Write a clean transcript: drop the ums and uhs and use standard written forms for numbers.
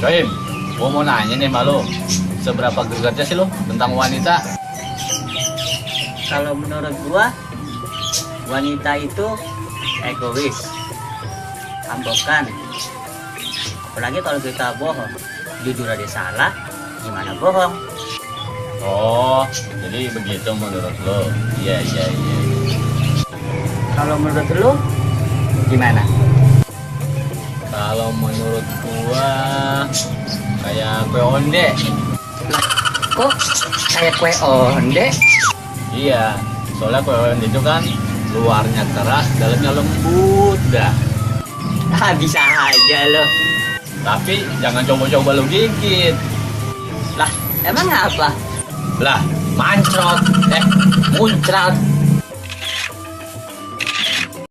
Soim, gua mau nanya nih sama lo, seberapa gregetnya sih lo tentang wanita? Kalau menurut gua, wanita itu egois, ambekan. Apalagi kalau kita bohong, jujur aja salah, gimana bohong? Oh, jadi begitu menurut lo? Iya, iya, iya. Kalau menurut lu, gimana? Kalau menurut gua kayak kue onde. Lah, kok kayak kue onde? Iya, soalnya kue onde itu kan luarnya keras, dalamnya lembut dah. Ah, bisa aja lo. Tapi jangan coba-coba lo gigit. Lah, emang apa? Lah, mancrot, muncrat.